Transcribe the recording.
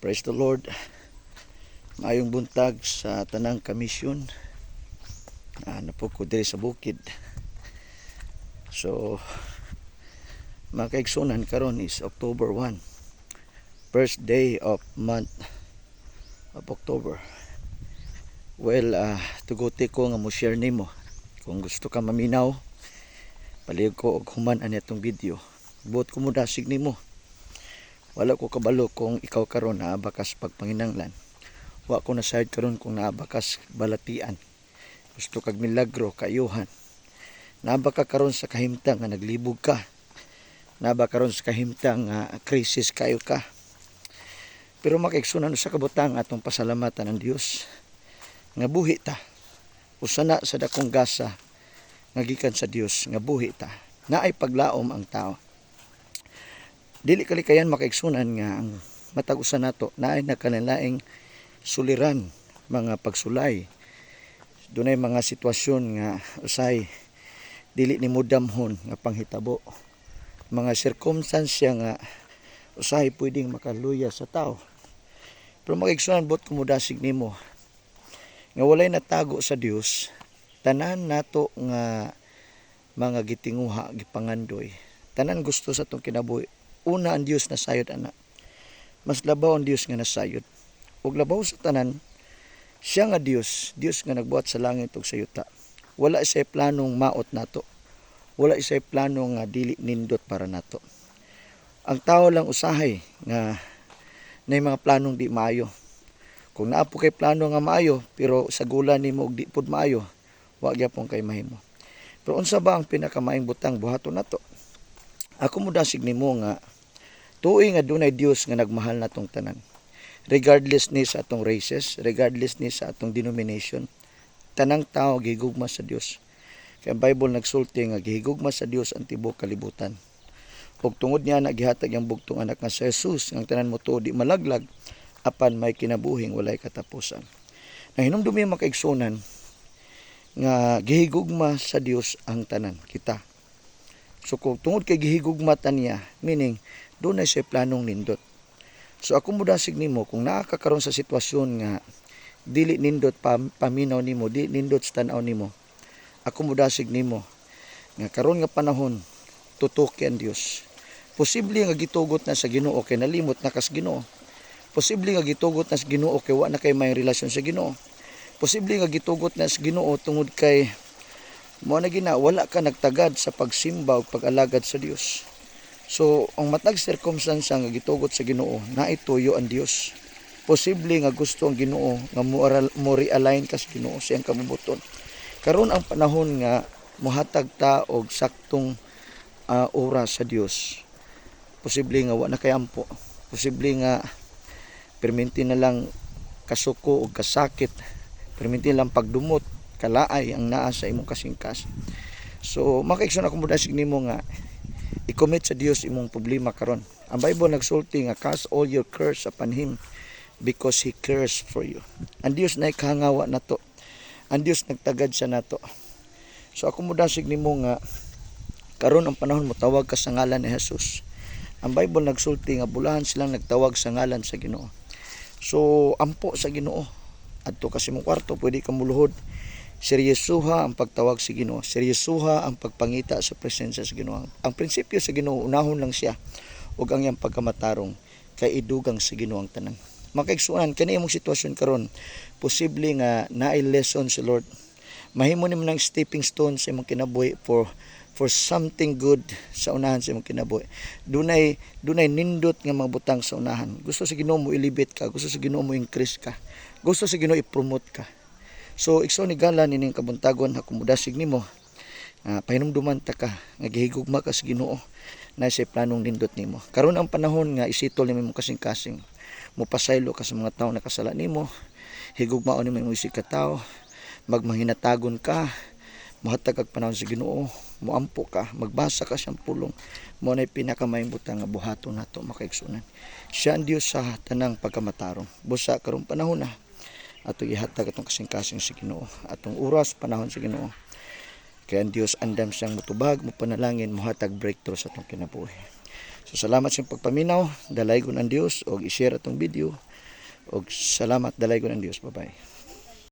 Praise the Lord. Maayong buntag sa tanang kamisyon. Naa po ko diri sa bukid. So mga kaigsunan, karon is October 1. First day of month of October. Well, tuguti ko nga mo share nimo. Kung gusto ka maminaw, palihog ko og human ani atong video. Buot ko mo dasig nimo. Wala ko kabalo kung ikaw karon naa ba kas pagpanginanglan. Wa ko nasayod karon kung naa ba kas balatian. Gusto kag milagro, kayuhan. Naa ba ka karon sa kahimtang nga naglibog ka? Naa ba karon sa kahimtang nga krisis kayo ka? Pero makaigsunan, sa kabutang atong pasalamatan ang Dios nga buhi ta. Usa na sa dakong gasa nga gikan sa Dios nga buhi ta. Naay paglaom ang tao. Dili kalikayan, makaigsunan, nga ang matag usa nato naay nakalaing suliran, mga pagsulay. Dunay mga sitwasyon nga usay dili nimo damhon nga panghitabo, mga sirkumstansya nga usahay pwedeng makaluya sa tao. Pero makaigsunan, buot ko modasig nimo nga walay natago sa Dios. Tanan nato nga mga gitinguha, gipangandoy, tanan gusto sa atong kinabuhi, una ang Dios nasayod ana. Mas labaw ang Dios nga nasayod. Ug labaw sa tanan, siya nga Dios, Dios nga nagbuhat sa langit ug sa yuta. Wala siya planong maot nato. Wala siya plano nga dili nindot para nato. Ang tao lang usahay nga nay mga planong di maayo. Kung naa po kay plano nga maayo pero sagula nimo og di pud maayo, wa gyapon kay mahimo. Pero unsa ba ang pinakamaayong butang buhaton nato? Ako modasig nimo nga tuoy nga dunay Dios nga nagmahal natong tanan. Regardless ni sa atong races, regardless ni sa atong denomination, tanang tao gihigugma sa Dios. Kay ang Bible nagsulti nga gihigugma sa Dios ang tibuok kalibutan. Ug tungod niya gihatag ang bugtong anak nga si Jesus nga ang tanan motuo di malaglag apan may kinabuhing walay katapusan. Nahinumdumi, mga kaigsunan, nga gihigugma sa Dios ang tanan kita. So kung tungod kay gihigugma ta niya, meaning dunay siya planong nindot. So ako modasig nimo, kung naa ka karon sa sitwasyon nga dili nindot paminaw nimo, di nindot sa tan-aw nimo. Ako modasig nimo nga karon nga panahon, tutuki ang Dios. Posible nga gitugot na sa Ginoo kay nalimot na kas Ginoo. Posible nga gitugot na sa Ginoo kay wa na kay may relasyon sa Ginoo. Posible nga gitugot na sa Ginoo tungod kay mo na gina wala ka nagtagad sa pagsimba ug pag-alagad sa Dios. So, ang matag circumstance nga gitugot sa Ginoo, naituyo ang Dios. Posible nga gusto ang Ginoo nga mo realign ka sa Ginoo sa iyang kabubuton. Karon ang panahon nga mohatag ta og saktong oras sa Dios. Posible nga wa na kay ampo. Posible nga perminti na lang kasuko o kasakit. Perminti lang pagdumot, kalaay ang naa sa imong kasingkas. So, makaigsoon, ako modasig nimo nga i-commit sa Dios imong problema karon. Ang Bible nagsulti nga cast all your cares upon Him because He cares for you. Ang Dios na ikahangawa nato. Ang Dios nagtagad sa nato. So ako modasig nimo nga karon ang panahon mo tawag ka sa ngalan ni Jesus. Ang Bible nagsulti nga bulahan silang nagtawag sa ngalan sa Ginoo. So ampo sa Ginoo. Adto ka sa imong kwarto, pwede ka muluhod. Seryosuha ang pagtawag sa Ginoo. Seryosuha ang pagpangita sa presensya sa Ginoo. Ang prinsipyo sa Ginoo, unahon lang siya ug ang iyang pagkamatarong kay idugang sa Ginoo ang tanan. Makaigsuonan, kani imong sitwasyon karon, posible nga naay lesson si Lord. Mahimo nimo ng stepping stone sa imong kinabuhi for something good sa unahan sa imong kinabuhi. Dunay nindot nga mga butang sa unahan. Gusto sa Ginoo mo elevate ka, gusto sa Ginoo mo increase ka. Gusto sa Ginoo i-promote ka. So igsoon higala nining kabuntagon, ako modasig nimo pahinumduman ta ka nga gihigugma ka sa Ginoo na sa planong nindot nimo. Karon ang panahon nga i-settle nimo imong kasing-kasing. Mopasaylo ka sa mga tawo nakasala nimo. Higugmaon nimo imong isig ka tawo. Magmahinatagon ka, mohatag kag panahon sa Ginoo, moampo ka, magbasa ka siyang pulong. Mo nay pinakamaayong butang nga buhaton nato, makaigsunan. Siya ang Dios sa tanang pagkamatarong. Busa karong panahon na atong ihatag atong kasing-kasing sa Ginoo, atong oras, panahon sa Ginoo. Kaya ang Dios andam siyang mutubag, mopanalangin, mohatag breakthrough sa atong kinabuhi. So salamat sa inyong pagpaminaw, dalaygon ang Dios og i-share atong video. Og salamat, dalaygon ang Dios. Bye bye.